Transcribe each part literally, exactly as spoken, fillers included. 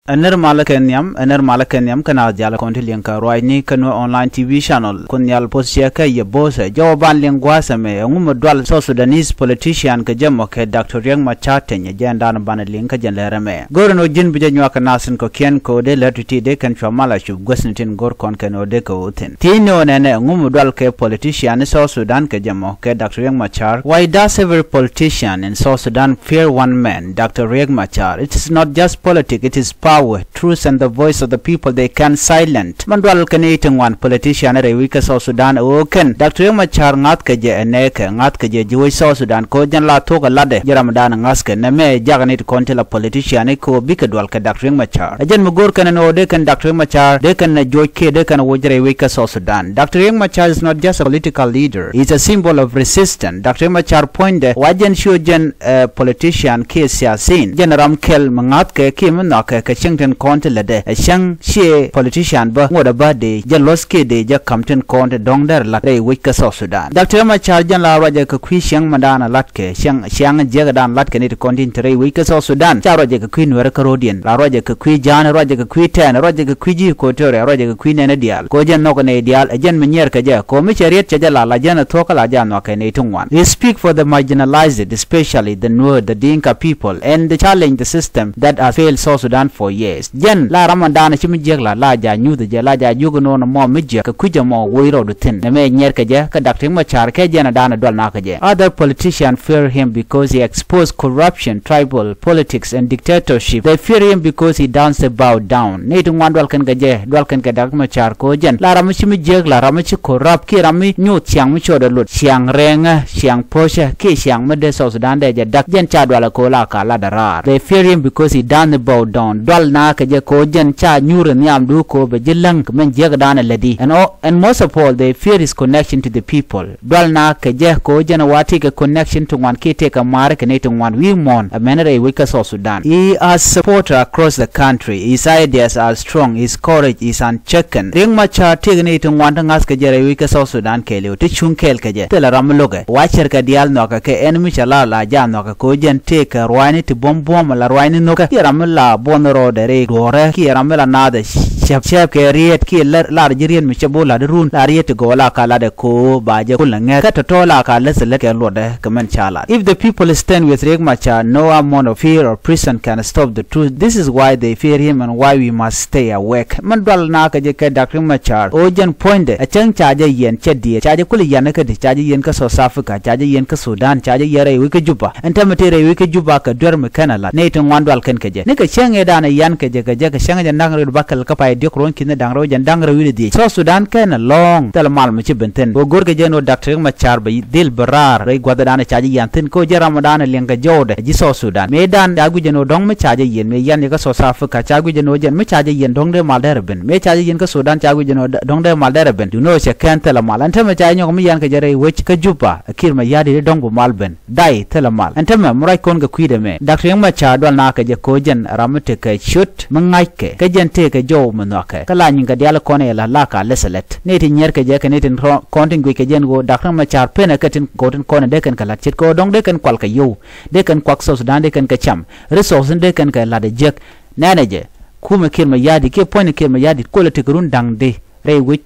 Ɛ nɛr malä kɛ nhiam, ɛ nɛr malä kɛ nhiam kä naath diaal kɔn ti liŋ kä ruacni kä Nuer Online T V channel. Kun nhial poth ciɛ kä yɛ bo̱o̱thɛ jɔwä ban liŋ gua̱a̱thɛ mɛ ɛŋu mi dual South Sudanese politician kɛ jɛ mɔ kɛ Doctor Riek Machar Teny, ɛ jɛn dan ban liŋ kä jɛn lɛrɛ mɛ. Go̱rɛ ni ɣöö ji̱n bi jɛ nyuak kɛ naath tin kɔ̱kiɛn kɛ ɣöö dee lär ti̱ti̱ dee kɛn cua mal a cup guäthni tin go̱r kɔn kɛn ɣöö dee kɛ ɣöö thi̱n. Thi̱n ni ɣöö nɛnɛ ɛŋu mi dual kɛ politician ni South Sudan kɛ jɛ mɔ kɛ Doctor Riek Machar. Why does every politician in South Sudan fear one man, Doctor Riek Machar? It is not just politics, it is power, truth and the voice of the people they can silent. Min dual kɛn i̱ ti ŋuan politician rɛy wec kä South Sudan ɛ ɣöö kɛn Doctor Riek Machar ŋa̱th kɛ jɛ ɛ nɛɛkɛ, ŋa̱th kɛ jɛ ji̱ wec South Sudan kɛ ɣöö jɛn la thuɔ̱k ɛ latdɛ ji̱ ramdan ŋa̱thkɛ nɛmɛ ɛ jak ni ti kɔn ti la politician i̱ kɛ ɣöö bikɛ dual kɛ Doctor Riek Machar. Ɛ jɛn mi go̱o̱r kɛn ɛn ɣöö dee kɛn Doctor Riek Machar dee kɛn ɛ juɔc kiɛ dee kɛn ɛ woc rɛy wec kä South Sudan. Doctor Riek Machar is not just a political leader, he is a symbol of resistance. Doctor Riek Machar puɔ̱nydɛ wa jɛn ciö jɛn ɛ politician kiɛ siasin, jɛn ram kɛl mi ŋa̱thkɛ kiɛ mi nhɔakɛ kɛ cieŋ tin kɔn ti lätdɛ. Ɛ cäŋ ciɛ politician bä ŋot ɛ bä dee jɛ luɔ̱th kiɛ dee jɛ ka̱m tin kɔn ti dɔ̱ŋ dɛr la̱t rɛy wec kä South Sudan. Doctor Riek Machar jɛn la ruacɛ kɛ kui̱ cieŋ mi daan ɛ la̱tkɛ, cieŋ, cieŋ jiäk daan la̱tkɛ ni ti kɔn tin te rɛy wec kä South Sudan. Ca ruacɛ kɛ kui̱ Nuɛrä kä ro̱diɛn, la ruacɛ kɛ kui̱ Ja̱a̱n, ruacɛ kɛ kui̱ Tɛn, ruacɛ kɛ kui̱ ji̱ Equatoria, ruacɛ kɛ kui̱ nɛnɛ diaal. Kɛ ɣöö jɛn nhɔk nɛy diaal ɛ jɛn mi nyiɛɛr kɛ jɛ kɛ ɣöö mi cɛ riet cɛ jɛ la la jɛn ɛ thuɔ̱k kä la jɛ a nhɔakɛ nɛy ti ŋuan. He speak for the marginalized, especially the Nuer, the Dinka people, and the challenge the system that has failed South Sudan for years. Jɛn la ram ɛn daanɛ ci mi jiäk la la ja nyuth jɛ la ja jiök ɛn ɣöö nɔmɔ mi jiäk kɛ kui̱c ɛmɔ woc rɔɔdu thi̱n. Nɛmɛ nyiɛɛr kɛ jɛ kä Doctor Riek Machar kɛ jɛn ɛ daanɛ dual nakä jɛ. Other politicians fear him because he exposed corruption, tribal politics and dictatorship. They fear him because he doesn't bow down. Nɛy ti ŋuan dual kɛn kɛ jɛ, dual kɛn kɛ Doctor Riek Machar kɛ ɣöö jɛn la ram mi ci mi jiäk la ram mi ci corrupt kiɛ ram mi nyuth ciaŋ mi cɔɔdɛ lot, ciaŋ rɛŋä, ciaŋ po̱cä kiɛ ciaŋ mi dee South Sudan dee jɛ dak. Jɛn ca dual ɛ kɛ ɣöö la ka latdɛ raar. They fear him because he doesn't bow down. Dual nakä jɛ kɛ ɣöö jɛn ca nyuur ɛ nhiamdu kɛ ɣöö bɛ ji̱ läŋ kɛ min jiäk daanɛ lätdi. And all, and most of all they fear his connection to the people. Dual nakä jɛ kɛ ɣöö jɛn ɛ wa tëëkɛ connection ti ŋuan kiɛ tëëkɛ ma̱a̱ri kɛ nɛy ti ŋuan wi̱i̱ muɔ̱ɔ̱n ɛ mɛn rɛy wec kä South Sudan. He has supporter across the country. His ideas are strong. His courage is un- Cɛ kɛn Riek Machar tëëk ni ti ŋuan ti ŋa̱th kɛ jɛ rɛy wec kä South Sudan kɛɛliw ti cuŋ kɛɛl kɛ jɛ. Thilɛ ram mi lo̱kɛ wa cɛr kɛ diaal nhɔakɛ kɛ ɛn mi cɛ la la ja nhɔakɛ kɛ ɣöö jɛn tëëkɛ ruaacni ti buɔ̱m buɔ̱m la ruaacni nhökä. Kiɛ ram mi la buɔ̱n rɔɔdɛ rɛy duɔ̱ɔ̱rɛ kiɛ ram mi la naath ɛ cɛp cɛp kɛ riet kiɛ lar ji̱ riet mi cɛ bo̱o̱ la̱t run la riet ti gɔw la ka latdɛ kɛ ɣöö ba jɛ kulɛ ŋɛth kä tɔ̱tɔ̱ la ka läth lät kɛ luɔtdɛ kɛ mɛn ca lat. If the people stand with Riek Machar, no amount of fear or prison can stop the truth. This is why they fear him and why we must stay awake. Min dual nakä jɛ kɛ Doctor Riek Machar ɣöö jɛn puɔ̱nydɛ ɛ cäŋ ca jɛ yiɛn cɛ diee, ca jɛ kulɛ yiɛn kä di, ca jɛ yiɛn kä South Africa, ca jɛ yiɛn kä Sudan, ca jɛ yiɛn rɛy wec kä Juba. Ɛn täämɛ tëë rɛy wec kä Juba kɛ duer mi kɛn a lat nɛy ti ŋuan dual kɛn kɛ jɛ. Nikɛ cäŋ ëë daanɛ yian kɛ jɛ kɛ jɛ kɛ cäŋ jɛ da̱ŋ rɛw bakɛl kä pay diɔ̱k ruɔ̱n ki̱n da̱ŋ rɛw jɛn da̱ŋ rɛw wi̱cdɛ dhieec. South Sudan kɛn a lɔ̱ɔ̱ŋ thilɛ mal mi ci ben thi̱n. Ɣöö go̱rkɛ jɛn ɣöö Doctor Riek Machar bɛ dhil bɛ raar rɛy gua̱th ëë daanɛ ca jɛ yian thi̱n kɛ ɣöö jɛn ram ëë daanɛ liɛŋkɛ jɔwdɛ ji̱ South Sudan. Mëë dan ca guic ɛn ɣöö dɔ̱ŋ mi ca jɛ yiɛn mëë yian yɛ kä South Africa ca guic ɛn ɣöö jɛn mi ca jɛ yiɛn dɔ̱ŋ dee mal derɛ ben. Mëë ca jɛ yiɛn kä Sudan ca guic ɛn ɣöö dɔ̱ŋ dee mal derɛ ben. Duundɛ ɣöö cɛ kɛn thilɛ mal. Ɛn täämɛ ca jɛ nyɔk mi yian kɛ jɛ rɛy wec kä Juba ɛ Kiir Mayardit i̱ dɔ̱ŋ bi mal ben. Day thilɛ mal. Ɛn täämɛ mi ruac kɔn kɛ kui̱dɛ mɛ Doctor Riek Machar dual nakä jɛ kɛ ɣöö jɛn ram mi tekɛ ciöt mi ŋa̱ckɛ kä jɛn tëëkɛ jɔw mi nhɔakɛ. Kä la nyinkɛ diaal kɔn ɛ la la ka läth lät. Nɛy ti nyiɛɛr kɛ jɛ kɛ nɛy tin kɔn tin guic kɛ jɛn ɣöö Doctor Riek Machar penɛ kɛ tin kɔn tin kɔn dee kɛn kɛ la̱t ce̱tkɛ ɣöö dɔ̱ŋ dee kɛn kual kɛ yio̱w. Dee kɛn kuak South Sudan dee kɛn kɛ cam. Resource dee kɛn kɛ la̱t ɛ jiäk. Nɛnɛ jɛ kumɛ Kiir Mayardit kiɛ puɔ̱ny Kiir Mayardit kolɛ tekɛ run da̱ŋ di rɛy wec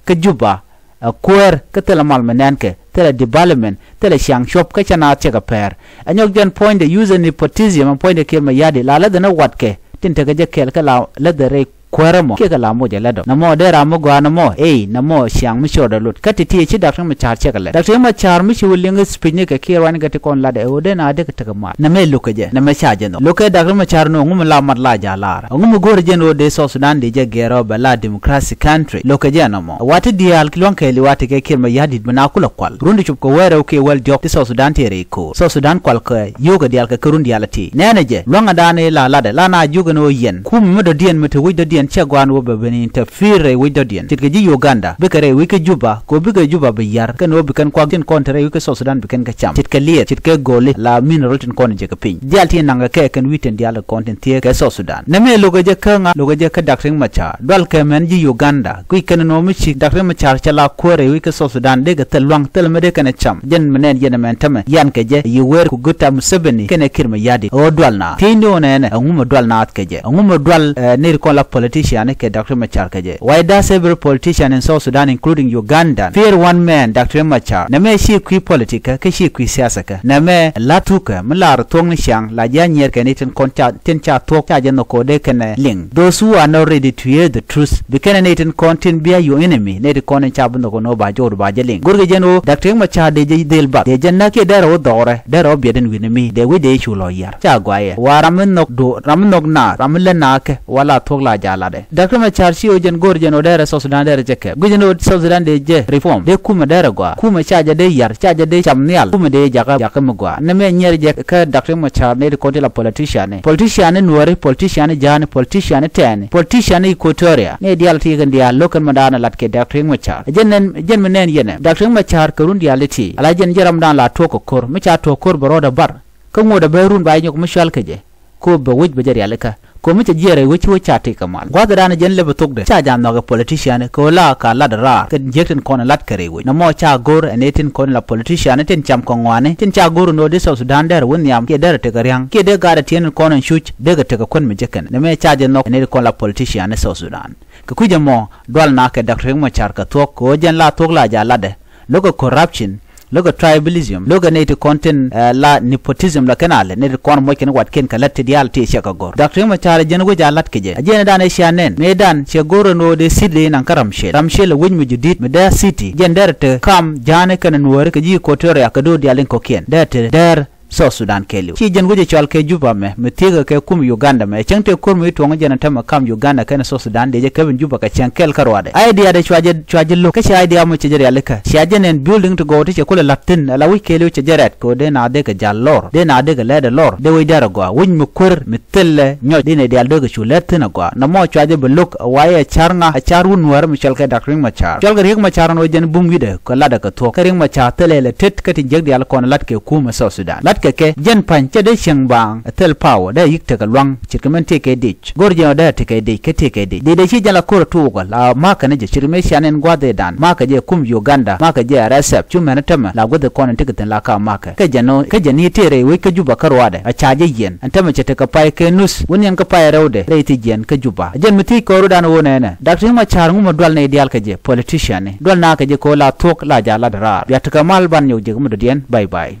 kä Juba. Ɛ kuäär kä thilɛ mal mi nɛnkɛ, thilɛ development, thilɛ ciaŋ cuɔ̱p kä cä naath cɛ kɛ pɛɛr. Ɛ nyɔk jɛn puɔ̱nydɛ use nepotism ɛn puɔ̱nydɛ Kiir Mayardit la läth ɛn ɛ watkɛ tin tekɛ jɛ kɛɛl kä la läth ɛ rɛy kuäärä mɔ kiɛ kɛ la moc ɛ lätdɔ. Nɔmɔ dee ram mi gɔaa nɔmɔ ey nɔmɔ ciaŋ mi cɔɔdɛ lot kä ti̱ti̱ ci Doctor Riek Machar cɛ kɛ lät. Doctor Riek Machar mi ci wä liŋ speech ni kɛ Kiir Mayardit kɛ ti kɔn latdɛ ɛ ɣöö dee na dee kɛ tekɛ mal. Nɛmɛ lo̱kɛ jɛ, nɛmɛ ca jɛ nhɔk. Lo̱kɛ Doctor Riek Machar ni ŋu mi la mat la ja̱ lar. Ŋu mi go̱o̱rɛ jɛn ɣöö dee South Sudan dee jɛ gɛr ɔ bɛ la democracy country. Lo̱kɛ jɛ nɔmɔ. Wa ti diaal lua̱ŋ kɛɛliw a tekɛ Kiir Mayardit bi na kulɛ kual. Run ti cop kɛ wäl rɛw kiɛ wäl diɔ̱k ti South Sudan tëë rɛy ko̱o̱r. South Sudan kual kɛ yio̱wkɛ diaal kɛ kä run diaal a ti. Nɛnɛ jɛ, lua̱ŋ a da̱a̱n ëë la latdɛ, la na jiök ɛn ɣöö yiɛn. Kumɛ mi dɔ̱diɛn mi te wec dɔ̱diɛn Cɛ gua̱a̱n wä bɛ ben interfere rɛy wec dɔ̱diɛn ce̱tkɛ ji̱ Uganda bikɛ rɛy wec kä Juba kɛ ɣöö bikɛ Juba bi yar kɛn ɣöö bi kɛn kuak tin kɔn te rɛy wec kä South Sudan bi kɛn kɛ cam ce̱tkɛ liɛth ce̱tkɛ go̱li la mineral tin kɔn jɛ kɛ piny diaal ti naŋ kɛ kɛ kɛn wi̱i̱ tin diaal kɔn tin thiee kɛ South Sudan. Nɛmɛ lo̱kɛ jɛ kä ŋa? Lo̱kɛ jɛ kä Doctor Riek Machar. Dual kɛ mɛn ji̱ Uganda kui̱ kɛn nɔ mi ci Doctor Riek Machar cɛ la kuäär rɛy wec kä South Sudan dee kɛ thil lua̱ŋ thil mi dee kɛn ɛ cam. Jɛn mi nɛn yɛn ɛmɛn tämɛ yan kɛ jɛ yi wɛɛr ku guta Museveni kɛnɛ Kiir Mayardit ɣöö dual naath. Thiecni ɣöö nɛnɛ ɛŋu mi dual naath kɛ jɛ? Ɛŋu mi dual eh, nɛy ti kɔn la politician kɛ Doctor Riek Machar kɛ jɛ? Why does every politician in South Sudan, including Ugandan, fear one man, Doctor Riek Machar? Nɛmɛ ci kui̱ politic kä ci kui̱ siasa kä. Nɛmɛ la tukä mi lar thuɔ̱k ni ciaŋ la ji̱ anyiɛɛr kɛ nɛy tin kɔn ca tin ca thuɔ̱k ca jɛ nhɔk kɛ ɣöö dee kɛnɛ liŋ. Those who are not ready to hear the truth bi kɛnɛ nɛy tin kɔn tin bia your enemy, nɛy ti kɔn in ca bi nhɔk kɛ ɣöö ba jɛ wä ba jɛ liŋ. Go̱rkɛ jɛn ɣöö Doctor Riek Machar dee jɛ dhil bath dee jɛ näk kiɛ derɛ wä dhɔrɛ derɛ wä biɛt in wi̱ni mi dee wec dee cu lɔ yiar. Ca gɔaa yɛ wa ram mi nhɔk do̱r, ram mi nhɔk naath, ram mi lät naath kɛ wa la thuɔ̱k la ja̱ latdɛ. Doctor Machar ci ɣöö jɛn go̱r jɛn ɣöö derɛ South Sudan derɛ jɛ kɛp. Guic jɛn ɣöö South Sudan dee jɛ reform, dee kumɛ derɛ gɔaa, kumɛ ca jɛ dee yar, ca jɛ dee cam nhial, kumɛ dee jakä jakä mi gɔaa. Nɛmɛ nyiɛr jɛ kä Doctor Machar nɛy ti kɔn ti la politician ni, politician ni Nuääri, politician ni Ja̱a̱ni, politician ni Tɛɛni, politician ni Equatoria, nɛy diaal ti kɛn diaal lo̱k kɛn mi daanɛ lat kɛ Doctor Machar. Jɛn nɛn, jɛn mi nɛn yɛnɛ Doctor Machar kɛ run diaal ti ti ala jɛn jɛ ram daan la tuɔk kɛ ko̱r, mi ca tuɔk ko̱r bɛ rɔɔdɛ bar. Kä ŋot a bɛ run ba nyɔk mi cual kɛ jɛ. Ko bɛ wec bɛ jɛ rialikä ko mi cɛ jiɛɛr rɛy wec ci wec ca tëk kɛ mal. Gua̱thdan jɛn lɛ bɛ thokdɛ ca jam nhɔk ɛ politician kɛ ɣöö la ka lat raar kɛ jiäk tin kɔn lat kɛ rɛy wec. Nɔmɔ ca go̱r ɛ nɛy tin kɔn la politician tin cam kɛ ŋɔaani tin ca go̱r ni ɣöö di South Sudan derɛ wä nhiam kiɛ derɛ tekɛ ria̱ŋ kiɛ dee gaat ɛ tiɛn in kɔn in cuc dee kɛ tekɛ kuän mi jɛ kɛn. Nɛmɛ ca jɛ nhɔk ɛ nɛy tin kɔn la politician ni South Sudan. Kɛ kui̱c ɛmɔ dual na kɛ Doctor Riek Machar kɛ thuɔ̱k kɛ ɣöö jɛn la thuɔ̱k la ja latdɛ. Lo̱kɛ corruption, lo̱kɛ tribalism, lo̱kɛ nɛy ti kɔn tin eh, la nepotism la kɛn alɛ nɛy ti kɔn muɔc kɛn watkiɛn kɛ lät ti diaal ti cɛ kɛ gɔ̱r. Doctor Riek Machar jɛn wec a la̱t kɛ jɛ. A jɛn dan ɛ cia nɛn mëë dan cɛ go̱r ɛn ɣöö dee city dee naŋ kä Ramshel. Ramshel ɛ wec mi jɛ di̱t mi dee city jɛn derɛ te kam Ja̱a̱ni kɛnɛ Nuääri kɛ ji̱ Equatoria kɛ do̱r diaal in kɔ̱kiɛn derɛ te dɛr South Sudan kɛɛliw. Ci jɛn wec ɛ cɔal kɛ Juba mɛ mi thiekɛ kɛ kum Uganda mɛ cäŋ tëë ko̱r mi tuɔŋ jɛn ɛ tämɛ kam Uganda kɛnɛ South Sudan dee jɛ kɛp in Juba kɛ cɛŋ kɛl kä ruadɛ. Idea dee cua jɛ cua jɛ lo̱k kä ci idea mɔ cɛ jɛ rialikä. Cia jɛ nɛn building ti gɔw ti cɛ kulɛ la̱t thi̱n ala wi̱c kɛɛliw cɛ jɛ rɛt kɛ ɣöö dee na dee kɛ jal lɔr dee na dee kɛ lɛɛt ɛ lɔr dee wec dɛr ɛ gɔaa wec mi kuer mi thilɛ nyɔc dee nɛ diaal dee kɛ cu lɛɛt thi̱n ɛ gɔaa. Nɔmɔ cua jɛ bɛ lo̱k ɛ wayɛ car ŋa ɛ car wun Nuäärä mi cɔal kɛ Doctor Riek Machar. Cɔal kɛ Riek Machar ɛn ɣöö jɛn bum wi̱cdɛ kɛ latdɛ kɛ thuɔ̱k kä Riek Machar thilɛ lɛ tet kä ti jiäk diaal kɔn la̱t kɛ kum ɛ South Sudan. La̱t kɛ kɛ jɛn pa̱ny cɛ dee cieŋ baaŋ ɛ thil power dee yik tekɛ lua̱ŋ ce̱tkɛ mɛn tëëkɛ dic. Go̱r jɛ ɔ dee tekɛ dic kä tëëkɛ dic. Dic dee ci jɛn la ko̱r ɛ tuukɛ la ma̱a̱kɛ ni jɛ ce̱tkɛ mëë cia nɛn gua̱a̱th ëëdan ma̱a̱kɛ jɛ kum Uganda ma̱a̱kɛ jɛ R S F cu mɛn ɛ tämɛ la guäth ɛ kɔn in tekɛ thi̱n la ka ma̱a̱kɛ. Kä jɛn ɔ kä jɛn i̱ tëë rɛy wec kä Juba kä ruaadɛ a ca jɛ yiɛn ɛn tämɛ cɛ tekɛ pay kɛ nuth wä niɛn kä pay rɛwdɛ rɛy thi jiɛn kä Juba. Jɛn mi thiec kɔɔr wä dan ɣöö nɛɛnɛ Doctor Riek Machar ŋu mɛ dual nɛy diaal kɛ jɛ politician ni dual na kɛ jɛ kɛ ɣöö la thuɔ̱k la ja̱ lat raar. Bia tekɛ mal ban nyɔk jek mi dɔ̱diɛn. Bye bye.